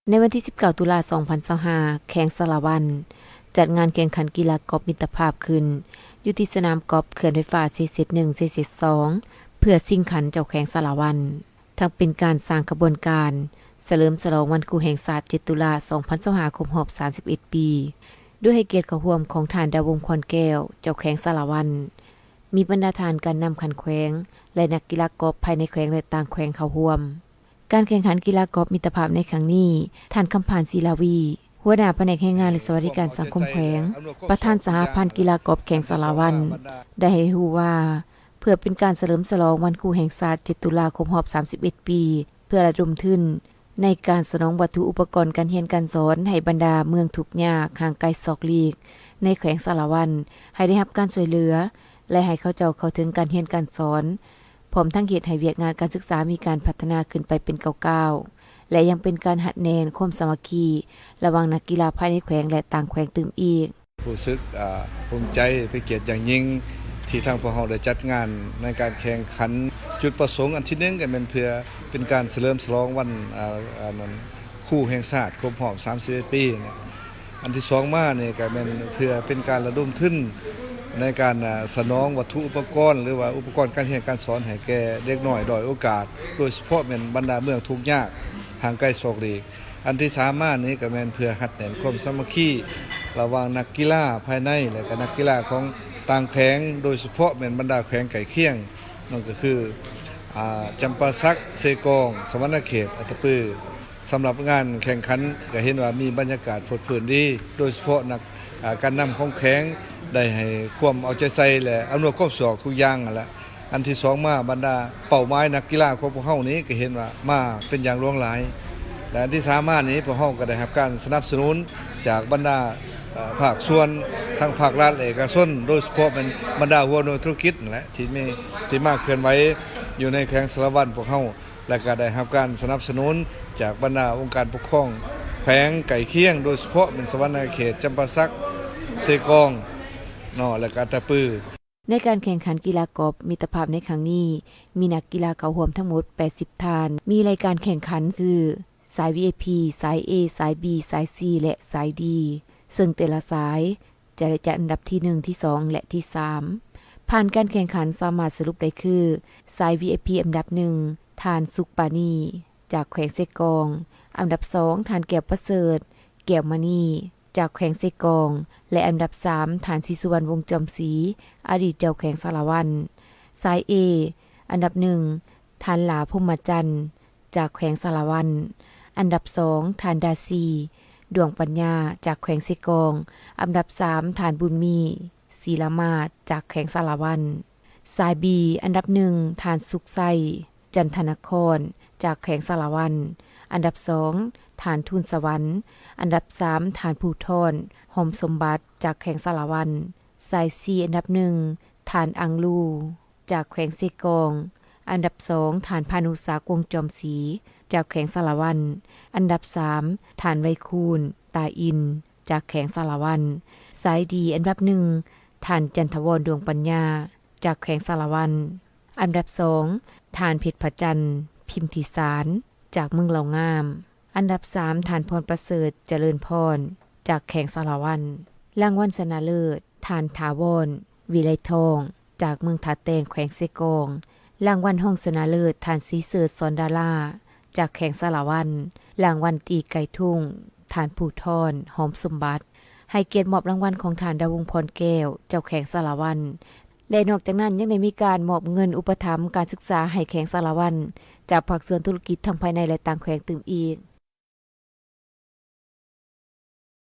ໃນວັນທີສິບເກົ້າ ຕຸລາ ສອງພັນຊາວຫ້າ ແຂວງສາລະວັນ ຈັດງານແຂ່ງຂັນກິລາກອບມິດຕະພາບຂຶ້ນ ຢູ່ທີ່ສະໜາມກອບເຂື່ອນໄຟຟ້າເຊເຈັດໜຶ່ງ ເຊເຈັດສອງ ເພື່ອຊິງຂັນເຈົ້າແຂວງສາລະວັນ, ທັງເປັນການສ້າງຂະບວນການສະເຫຼີມສະຫຼອງວັນຄູແຫ່ງຊາດ ເຈັດ ຕຸລາ ສອງພັນຊາວຫ້າ ຄົບຮອບ ສາມສິບເອັດ ປີ, ໂດຍໃຫ້ກຽດເຂົ້າຮ່ວມຂອງທ່ານ ດາວົງ ພອນແກ້ວ ເຈົ້າແຂວງສາລະວັນ, ມີບັນດາທ່ານການນຳຂັ້ນແຂວງ ແລະ ນັກກິລາກອບພາຍໃນແຂວງ ແລະ ຕ່າງແຂວງເຂົ້າຮ່ວມ. ການແຂ່ງຂັນກິລາກອບມິດຕະພາບໃນຄັ້ງນີ້, ທ່ານ ຄຳພັນ ສີລາວີ ຫົວໜ້າພະແນກແຮງງານ ແລະ ສະຫວັດດີການສັງຄົມແຂວງ, ປະທານສະຫະພັນກິລາກອບແຂວງສາລະວັນ ໄດ້ໃຫ້ຮູ້ວ່າ ເພື່ອເປັນການສະເຫຼີມສະຫຼອງວັນຄູແຫ່ງຊາດ ເຈັດ ຕຸລາ ຄົບຮອບ ສາມສິບເອັດ ປີ, ເພື່ອລະດົມທຶນໃນການສະໜອງວັດຖຸອຸປະກອນການຮຽນການສອນໃຫ້ບັນດາເມືອງທຸກຍາກຫ່າງໄກສອກຫຼີກໃນແຂວງສາລະວັນ ໃຫ້ໄດ້ຮັບການຊ່ວຍເຫຼືອ ແລະ ໃຫ້ເຂົາເຈົ້າເຂົ້າເຖິງການຮຽນການສອນ, ພ້ອມທັງເຮັດໃຫ້ວຽກງານການສຶກສາມີການພັດທະນາຂຶ້ນໄປເປັນກ້າວໆ ແລະ ຍັງເປັນການຮັດແໜ້ນຄວາມສາມັກຄີລະຫວ່າງນັກກິລາພາຍໃນແຂວງ ແລະ ຕ່າງແຂວງຕື່ມອີກ. ຮູ້ສຶກ ອ່າ ພູມໃຈເປັນກຽດຢ່າງຍິ່ງ ທີ່ທາງພວກເຮົາໄດ້ຈັດງານໃນການແຂ່ງຂັນ. ຈຸດປະສົງອັນທີໜຶ່ງກໍແມ່ນເພື່ອເປັນການສະເຫຼີມສະຫຼອງວັນ ອ່າ ອັນນັ້ນ ຄູແຫ່ງຊາດຄົບຮອບ ສາມສິບເອັດ ປີນະ. ອັນທີສອງມານີ້ກໍແມ່ນເພື່ອເປັນການລະດົມທຶນໃນການ ອ່າ ສະໜອງວັດຖຸອຸປະກອນ ຫຼືວ່າອຸປະກອນການຮຽນການສອນໃຫ້ແກ່ເດັກນ້ອຍດ້ອຍໂອກາດ, ໂດຍສະເພາະແມ່ນບັນດາເມືອງທຸກຍາກຫ່າງໄກສອກຫຼີກ. ອັນທີສາມມານີ້ກໍແມ່ນເພື່ອຮັດແໜ້ນຄວາມສາມັກຄີລະຫວ່າງນັກກິລາພາຍໃນ ແລະ ກໍນັກກິລາຂອງຕ່າງແຂວງ, ໂດຍສະເພາະແມ່ນບັນດາແຂວງໃກ້ຄຽງ, ນັ້ນກໍຄື ອ່າ ຈຳປາສັກ, ເຊກອງ, ສະຫວັນນະເຂດ, ອັດຕະປື. ສຳລັບງານແຂ່ງຂັນກໍເຫັນວ່າມີບັນຍາກາດຟົດຟື້ນດີ, ໂດຍສະເພາະນັກ ອ່າ ການນຳຂອງແຂວງໄດ້ໃຫ້ຄວາມເອົາໃຈໃສ່ ແລະ ອຳນວຍຄວາມສະດວກທຸກຢ່າງຫັ້ນລະ. ອັນທີສອງມາ ບັນດາເປົ້າໝາຍນັກກິລາຂອງພວກເຮົານີ້ກໍເຫັນວ່າມາເປັນຢ່າງຫຼວງຫຼາຍ ແລະ ອັນທີສາມມານີ້ ພວກເຮົາກໍໄດ້ຮັບການສະໜັບສະໜູນຈາກບັນດາ ເອີ ພາກສ່ວນ ທັງພາກລັດ ແລະ ເອກະຊົນ, ໂດຍສະເພາະແມ່ນບັນດາຫົວໜ່ວຍທຸລະກິດນັ້ນແຫຼະ ທີ່ມີ ທີ່ມາເຄື່ອນໄຫວຢູ່ໃນແຂວງສາລະວັນພວກເຮົາ. ແລະ ກໍໄດ້ຮັບການສະໜັບສະໜູນຈາກບັນດາອົງການປົກຄອງແຂວງໃກ້ຄຽງ, ໂດຍສະເພາະແມ່ນສະຫວັນນະເຂດ, ຈຳປາສັກ, ເຊກອງເນາະ ແລະ ກະຕະປື. ໃນການແຂ່ງຂັນກິລາກອບມິດຕະພາບໃນຄັ້ງນີ້ ມີນັກກິລາເຂົ້າຮ່ວມທັງໝົດ ແປດສິບ ທ່ານ. ມີລາຍການແຂ່ງຂັນຄື ສາຍ ວີໄອພີ, ສາຍເອ, ສາຍບີ, ສາຍຊີ ແລະ ສາຍດີ, ເຊິ່ງແຕ່ລະສາຍ ຈະໄດ້ຈັດອັນດັບທີໜຶ່ງ, ທີສອງ ແລະ ທີສາມ. ຜ່ານການແຂ່ງຂັນສາມາດສະຫຼຸບໄດ້ຄື ສາຍ ວີໄອພີ ອັນດັບໜຶ່ງ ທ່ານ ສຸກປານີ ຈາກແຂວງເຊກອງ, ອັນດັບສອງ ທ່ານ ແກ້ວປະເສີດ ແກ້ວມະນີ ຈາກແຂວງເຊກອງ ແລະ ອັນດັບສາມ ທ່ານ ສີສຸວັນ ວົງຈອມສີ ອະດີດເຈົ້າແຂວງສາລະວັນ. ສາຍເອ ອັນດັບໜຶ່ງ ທ່ານ ຫຼ້າ ພົມມະຈັນ ຈາກແຂວງສາລະວັນ, ອັນດັບສອງ ທ່ານ ດາຊີ ດວງປັນຍາ ຈາກແຂວງເຊກອງ, ອັນດັບສາມ ທ່ານ ບຸນມີ ສີລະມາດ ຈາກແຂວງສາລະວັນ. ສາຍບີ ອັນດັບໜຶ່ງ ທ່ານ ສຸກໄຊ ຈັນທະນະຄອນ ຈາກແຂວງສາລະວັນ, ອັນດັບສອງ ທ່ານ ທູນສະຫວັນ, ອັນດັບສາມ ທ່ານ ພູທອນ ຫອມສົມບັດ ຈາກແຂວງສາລະວັນ. ສາຍຊີ ອັນດັບໜຶ່ງ ທ່ານ ອັງລູ ຈາກແຂວງເຊກອງ, ອັນດັບສອງ ທ່ານ ພານຸສັກ ວົງຈອມສີ ຈາກແຂວງສາລະວັນ, ອັນດັບສາມ ທ່ານ ໄວຄູນ ຕາອິນ ຈາກແຂວງສາລະວັນ. ສາຍດີ ອັນດັບໜຶ່ງ ທ່ານ ຈັນທະວອນ ດວງປັນຍາ ຈາກແຂວງສາລະວັນ, ອັນດັບສອງ ທ່ານ ເພັດພະຈັນ ພິມທິສານ ຈາກເມືອງເລົ່າງາມ, ອັນດັບສາມ ທ່ານ ພອນປະເສີດ ຈະເລີນພອນ ຈາກແຂວງສາລະວັນ. ລາງວັນຊະນະເລີດ ທ່ານ ຖາວອນ ວິໄລທອງ ຈາກເມືອງທ່າແຕງ ແຂວງເຊກອງ, ລາງວັນຮອງຊະນະເລີດ ທ່ານ ສີເສີດ ສອນດາລາ ຈາກແຂວງສາລະວັນ, ລາງວັນຕີໄກ່ທຸງ ທ່ານ ພູທອນ ຫອມສົມບັດ. ໃຫ້ກຽດມອບລາງວັນຂອງທ່ານ ດາວົງ ພອນແກ້ວ ເຈົ້າແຂວງສາລະວັນ ແລະ ນອກຈາກນັ້ນຍັງໄດ້ມີການມອບເງິນອຸປະຖຳການສຶກສາໃຫ້ແຂວງສາລະວັນ ຈາກພາກສ່ວນທຸລະກິດທັງພາຍໃນ ແລະ ຕ່າງແຂວງຕື່ມອີກ.